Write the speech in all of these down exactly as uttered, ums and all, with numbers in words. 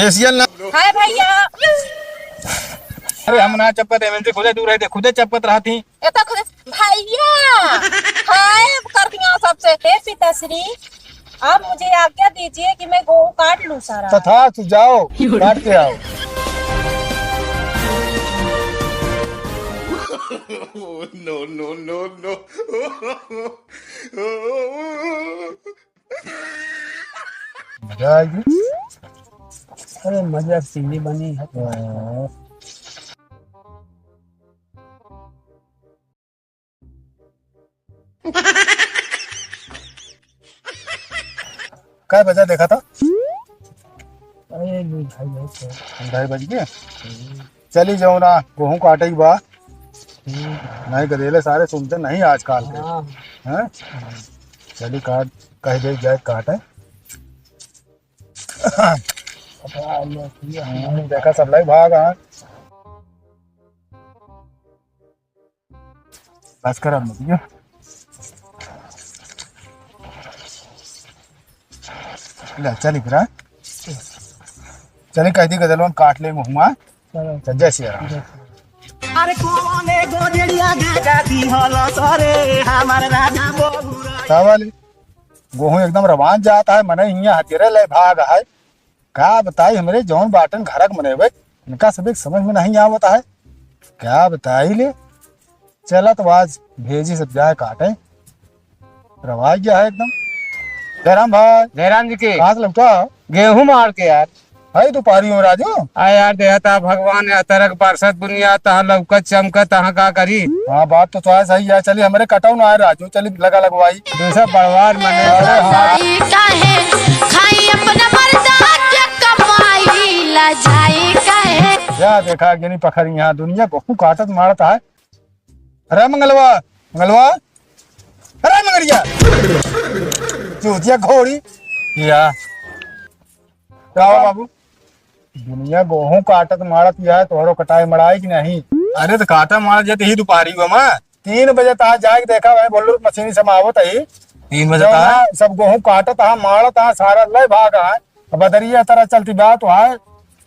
फेशियल ना। हाय भैया। अरे हम ना चपकत, एमएनसी खुदे दूर है, खुदे चपकत रहती। एता खुदे भैया। हाय कर दिया सबसे। हे पिताश्री, आप मुझे आज्ञा दीजिए कि मैं गेहूं काट लूं सारा। तथास्तु, जाओ, काट के आओ। No, no, no, no। मजा आएगी। अरे मजा सीढ़ी बनी है। हाँ। कै बजा देखा था? अरे, दो ढाई बज गए। ढाई बज गए? चली जाओ ना, गेहूं काटे के बा। नहीं, गदेले सारे सुनते नहीं आजकल के। हाँ। हैं? चली काट, कह दे जाए काटे। हम्म, देखा सब लाई भाग, हाँ। बस कर अब, ठीक है? ले, चली फिर, हाँ? चली, कह दी गदलवन काट ले मुहुआ। चलो। चल, जय सिया राम। अरे कौने गोजड़िया गाजा दी हलो सरे, हमार राजा बबुरा। का वाली? गोहूं एकदम रवान जात है, मने हियां हतेरे ले भाग है। का बताई, हमरे जौन बाटन घरक मनेबे, इनका सभी समझ में नहीं आवत है। का बताई ले, चला तो आज भेजी सब जाए काटे, रवाई गया है एकदम। जयराम भाई। जयराम जी के। कहाँ से लौटा? गेहूं मार के यार। है दोपहरी में राजू? आ यार, देहता भगवान या तरक बरसत बुनिया, तहाँ लौकत चमकत, तहाँ का करी? हाँ, बात तो तोहार सही है। चली, हमरे कटाऊ ना है राजू, चली लगा लगवाई। दूसरा बड़वार मने। अरे हाँ। कमाई काहे खाई अपना मर्दा के कमाई, ला जाई काहे? या देखा, गिनी पखरी यहाँ दुनिया गेहूं काटत मारत है। अरे मंगलवा, मंगलवा, अरे मंगलिया, चूतिया घोड़ी। या। का हो बाबू? दुनिया गेहूं काटत मारत या है, तोहरो कटाई मड़ाई कि नहीं? अरे तो काटा मारत जाते ही दोपहरी हुआ माँ। तीन बजे तहाँ जाके देखा है, बोलू मशीनी समावत है। तीन बजे जौन तहाँ? है, सब गेहूं काटत है, मारत है, सारा ले भाग है। अब बदरिया तरह चलती बात है,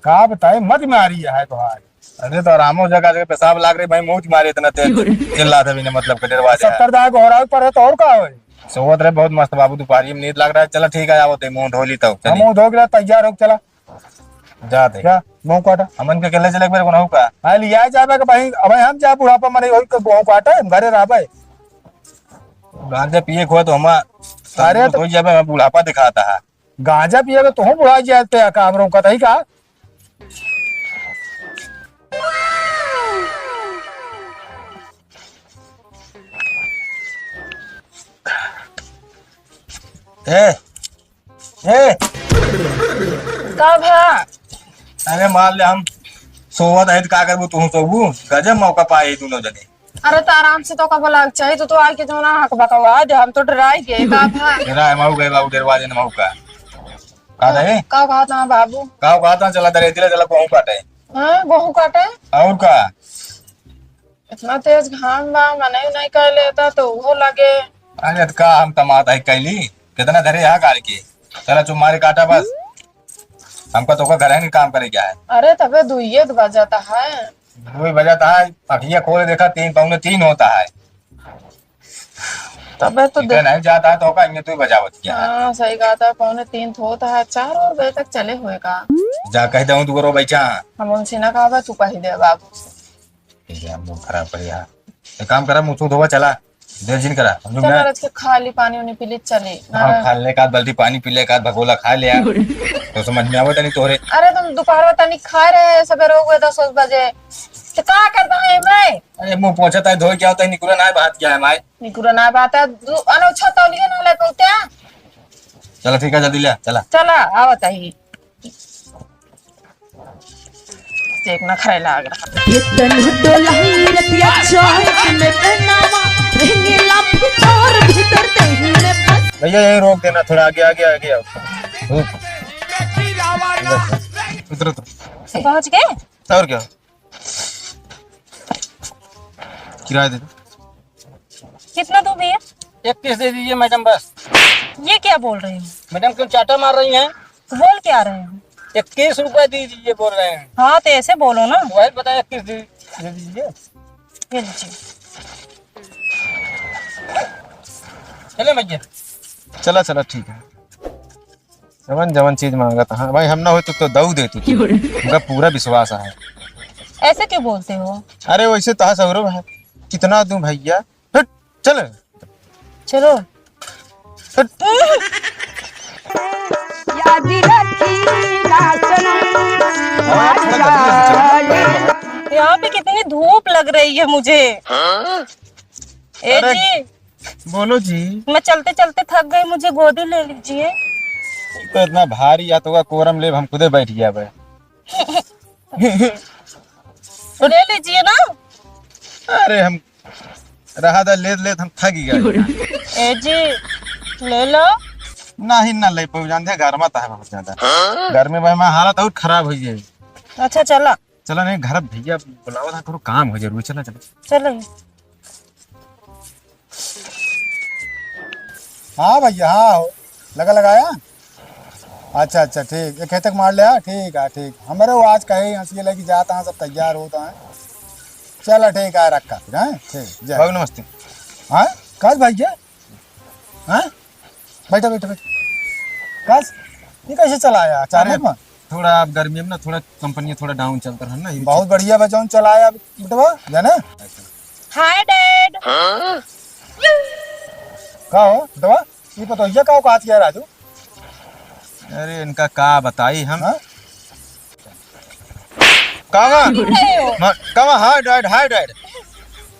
का बताए, मत मारी है तो है। अरे तो आरामो जगह जगह पेशाब लाग रही भाई, मुंह मारे इतना तेज चिल्ला था बिना मतलब के डरवा दे। सत्तर दाग हो रहा है ऊपर है तो और का होई? सोवत रहे बहुत मस्त बाबू, दोपहरी में नींद लाग रहा है। चला ठीक है, आवत है, मुंह धो ली तब हम चली। मुंह धो के तैयार हो, चला। जाते। क्या? मुंह काटा। हमन के अकेले चले एक बार कोना का? हाँ, लिया जाबे के भाई, अब हम जा बुढ़ापा मरे वही के मुंह काटा, हम घरे रहबे। गांजा पिए खोए तो हम अरे तो कोई जाबे, हम बुढ़ापा दिखाता है। गांजा पिए के तोहू बुढ़ा जाए ते का हमरो कतई का? ए, ए। का भा? अरे मान ले हम सोवत है त का करबू, तू सोबू? गजब मौका पाए दोनों जने। अरे तो आराम से तो का बोला चाहिए, तो, तो आके जो ना हक बकवा दे, हम तो डराई गए, का भा? डरा है, मऊ गए बाबू, डरवा देना मऊ का। का रहे? का कहा था बाबू? का कहा था, चला दरे दिले, चला गेहूं काटे। हाँ, गेहूं काटे? और का? इतना तेज घाम बा, मने नहीं कर लेता तो वो लगे। अरे त का हम तमात है कैली, कितना धरे यहाँ गाड़ के। चला चुम्मारे काटा बस। हमका तो घर है नहीं काम करे क्या है। अरे तबे दुइये तो बजाता है। दुई बजाता है, अखिया खोल देखा, तीन पौने तीन होता है। तबे तो ठीक है, देख- नहीं जाता है तो का, इन्हें तू बजावत क्या है? हाँ, सही कहा था, पौने तीन तो होता है, चार और बजे तक चले हुए का। जा कह दे, तू करो बैठा। हम उनसे ना कहा, तू कह दे बाबू से। ठीक है, मूड खराब कर यार। एक काम करा, मुंह धोवा चला, देर जिन करा। हम लोग चल ना आज के खाली पानी उनी पी ले चली। हाँ, हाँ। खा ले, एक आध बाल्टी पानी पी ले, एक आध भगोला खा ले यार। तो समझ में आवे तनी तोहरे। अरे तुम दोपहर में तनी खा रहे हैं, सवेरे हो गए दस बजे। तो का करता है मैं? अरे मुंह पोछत है, धोई क्या होता है, निकुरा ना बात क्या है माय? निकुरा ना बात है, दू अनौछा तौलिया ना ले पौते। चला ठीक है, जल्दी ले, चला। चला, आवत है। देख ना खाए लाग रहा। ये तनु डोलाई रतिया चौक में पहनावा, रहेंगे लाफी तोर भीतर दही में फंस। भैया यहीं रोक देना, थोड़ा आगे, आगे, आगे आओ। उतर, उतर। पहुंच गए? और क्या? किराया दे दो। कितना दूं भैया? इक्कीस दे दीजिए मैडम बस। ये क्या बोल रहे हो? मैडम क्यों चाटा मार रही हैं? बोल क्या रहे हो? इक्कीस रुपए दीजिए बोल रहे हैं। हाँ, तो ऐसे बोलो ना। मोबाइल बताए, इक्कीस दे, दे दीजिए। ये लीजिए। चले भैया। चला, चला, ठीक है। जवन, जवन चीज मांगत, हाँ भाई, हम ना होई तो, तो दऊ दे तू, तू। हमका पूरा विश्वास है। ऐसे क्यों बोलते हो? अरे वैसे तो है सौरभ है, कितना दूं भैया? हट, चल। चलो। हट। याद रखी ना सनम। हाँ, थोड़ा जल्दी, जल्दी। यहाँ पे कितनी धूप लग रही है मुझे। हाँ? ए अरे, जी। बोलो जी। मैं चलते चलते थक गई, मुझे गोदी ले लीजिए। तो इतना भारी या तो का कोरम लेब, हम खुदे बैठ गया बे। ले लीजिए ना। अरे हम रहा था लेत लेत हम थक ही गए। ए जी, ले लो। नहीं ना ले पाऊ, जानते हैं, गर्मा तो है बहुत ज्यादा। गर्मी में हमारा हालत और खराब हो जाए। अच्छा चला। चला नहीं, घर भैया बुलावा था, थोड़ा काम हो जरूरी। चला, चला। चलो। हाँ भैया, हाँ हो। लगा लगाया? अच्छा, अच्छा, ठीक। एक खेतक मार लिया? ठीक है, ठीक। हमारे वो आज कहे हंसिए लगी जाता है, सब तैयार होता है। चला ठीक है, रखा फिर, हैं? ठीक, जय। बाबू नमस्ते। हाँ? कस भैया? हाँ? बैठा, बैठा, बैठा। कस? ये कैसे चला आया अचानक अरे, में? थोड़ा अब गर्मी में ना, थोड़ा कंपनी थोड़ा डाउन चलता है ना, ये बहुत बढ़िया बा, जौन चला आया बेटवा, जाने? Hi dad. का हो बेटवा? ये पतोहिया का औकात किया राजू? अरे इनका का बताई हम। हाँ? कावा? नहीं हो। म-, कावा, हाय डैड, हाय डैड।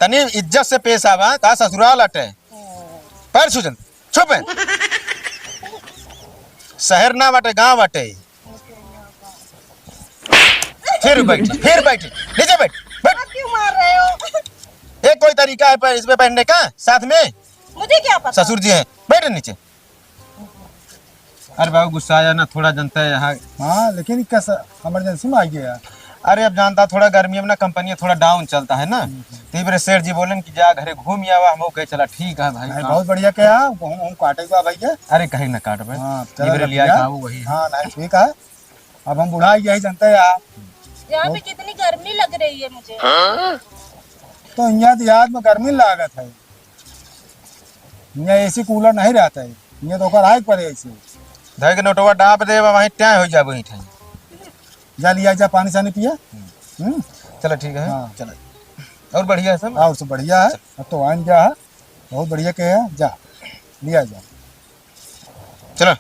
तनी इज्जत से पेश आवा, ता ससुराल अटे। पैर छू जन, छुपे। शहर ना बाटे, गांव बाटे। फिर बैठ, फिर बैठ, नीचे बैठ, बैठ। आप क्यों मार रहे हो? एक कोई तरीका है पर इसमें बैठने का साथ में? मुझे क्या पता? ससुर जी हैं, बैठ नीचे। अरे बाबू, गुस्सा आया ना, थोड़ा जनता है यहाँ। हाँ, लेकिन इक्का स-, emergency में आ गया यार। अरे, अब जानता, थोड़ा गर्मी में ना, कंपनी थोड़ा डाउन चलता है ना। हम्म। तो इबरे सेठ जी बोलेन कि जा घरे घूम आवा, हम कहे, "चला, ठीक है भाई।" नहीं, काम बहुत बढ़िया कहा, हम, हम काटे का भैया। अरे, कहीं ना काट भाई। हाँ, चला इबरे लिया भैया। का वो वही है। हाँ, नहीं, ठीक है। अब हम बुढ़ा गया ही, जनता है यार। यहाँ पे कितनी गर्मी लग रही है मुझे। तो यहाँ तो याद में गर्मी लागत है। यहाँ एसी कूलर नहीं रहता है, यहाँ तो ओकर आए के पड़े ऐसे। धर के नोटवा डाब दे, वहीं टाइम हो जाबो, वहीं ठाई। जा लिया जा, पानी सानी पिया। हम्म। हम्म? चलो ठीक है, हाँ। चलो। और बढ़िया है सब? हाँ, और सब बढ़िया है। चल। अब तो आइन गया है, बहुत बढ़िया के है, जा, लिया जा। चलो।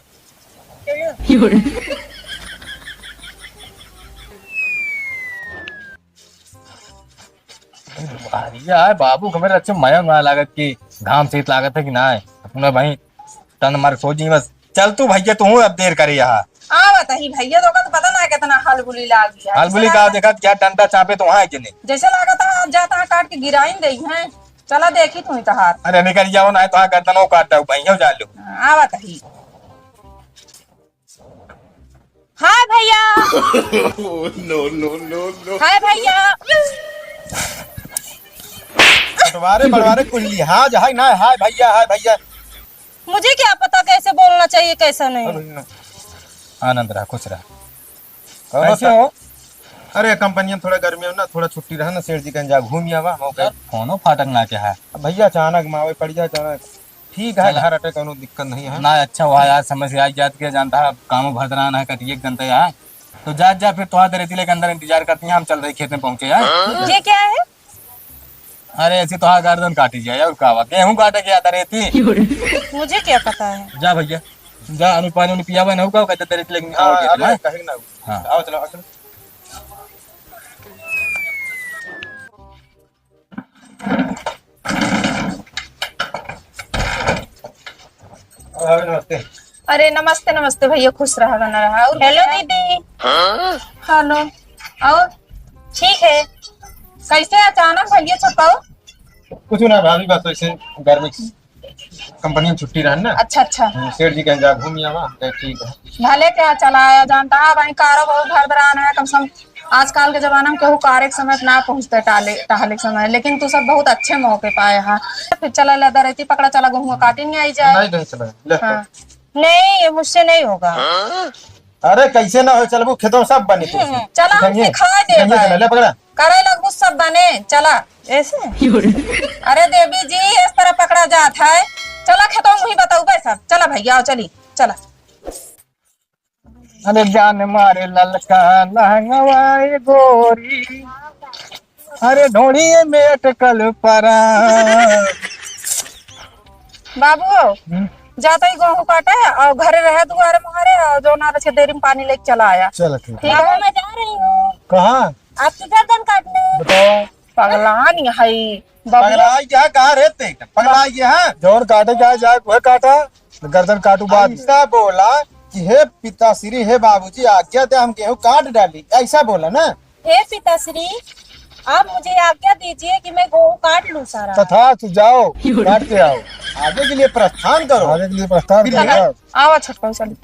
बढ़िया है बाबू, खबर अच्छे मया ना लागत कि घाम शीत लागत है कि ना है। अपना भाई तन मार सोची बस। चल तू भैया, तू अब देर करे यहाँ। आवत ही भैया, तो का तो पता ना कितना हलबुली लाग गया। हलबुली का देखत क्या डंडा चापे तो वहाँ के नहीं। जैसे लागत है जाता है काट के गिराइन दे हैं। चला देखी तू ही तहार। अरे निकल जाओ ना, तो हाँ गर्दनों काट दो, भैया जा लो। आवत ही। हाय भैया। No, no, no, no. Hi भैया। बंटवारे, बंटवारे कुल लिहाज, हाय ना, हाय भैया, हाय भैया। मुझे क्या पता कैसे बोलना चाहिए, कैसे नहीं। अरे ना। आनंद रहा, खुश रहा। कहो कैसे ता-, हो? अरे, कंपनी में थोड़ा गर्मी में ना, थोड़ा छुट्टी रहा ना, सेठ जी कहीं जा घूम आवा, हम कहे। यार, फोनो फाटक ना क्या है? अब भैया अचानक मावे पड़ जाए, अचानक। ठीक है, चला। घर अटे, कोनो दिक्कत नहीं है। ना, अच्छा हुआ यार, समय से आ जात के, जानता है, अब कामो भरत रहा ना, कटिए के जनता यार। तो जा, जा, फिर तोहार दरेती लेके अंदर इंतजार करती हैं, हम चल रहे खेत में पहुंचे यार। ये क्या है? अरे, ऐसी तोहार गर्दन काटी जाए, और का हुआ? गेहूं काटे के आता रहती। मुझे क्या पता है? जा भैया, जा, अनु पानी उनी पियावे ना, का कहते दरेती लेके हाँ, आओ खेत में। अरे, कहीं ना। हाँ। आओ, चलो, आओ, चलो। अरे, नमस्ते। अरे, नमस्ते, नमस्ते भैया, खुश रहा, बना रहा। और हेलो दीदी। हेलो। और ठीक है। कैसे अचानक भैया छुपाओ? कुछ ना भाभी, बस ऐसे गर्मी कंपनी में छुट्टी रहन ना। अच्छा, अच्छा। हम्म, सेठ जी कहीं जा घूम आवा, हम कहे, "ठीक है।" भले क्या चला आया, जानता है, वहीं कारो बहुत भरभरान है, कम से कम आजकल के जमाना में केहू कारे के समय ना पहुँचते, टाले, टहले के समय, लेकिन तू सब बहुत अच्छे मौके पाए हा। फिर चला, ला दरेती पकड़ा, चला गेहूं काटी नहीं आई जाए। नहीं, नहीं, चला, ले। हाँ। नहीं, ये मुझसे नहीं होगा। अरे, कैसे ना हो, चलबू खेतों में सब बने तू। हम्म, चला, हम सिखाए देबे। ले पकड़ा। करे लगबू सब बने, चला। ऐसे? अरे देवी जी, इस तरह पकड़ा जात है। चला खेतों में ही बताऊबे सब। चला भैया, आओ, चली, चला। अरे जान मारे ललका लहंगवा ए गोरी, अरे ढोढ़ी में अटकल परा। बाबू, हम्म। जाता ही गेहूं काटे और घरे रहे दुआरे मुहारे और जो ना रखे देरी में पानी लेके चला आया। चल ठीक। ठीक है? बाबू, मैं जा रही हूँ। कहाँ? आपकी गर्दन काटने। बताओ। पगलान है बाबू। पगला गया, कहाँ रहते? पगला गया है। जौन काटे के जाए, वह काटा। गर्दन काटू बात। ऐसा बोला कि हे पिताश्री, हे बाबूजी, आज्ञा दे, हम गेहूं काट डाली, ऐसा बोला ना। हे पिताश्री, आप मुझे आज्ञा दीजिए कि मैं गेहूं काट लूं सारा। तथास्तु, जाओ, काट के आओ। आगे के लिए प्रस्थान करो। आगे के लिए प्रस्थान करो। आओ, छोटका, चल।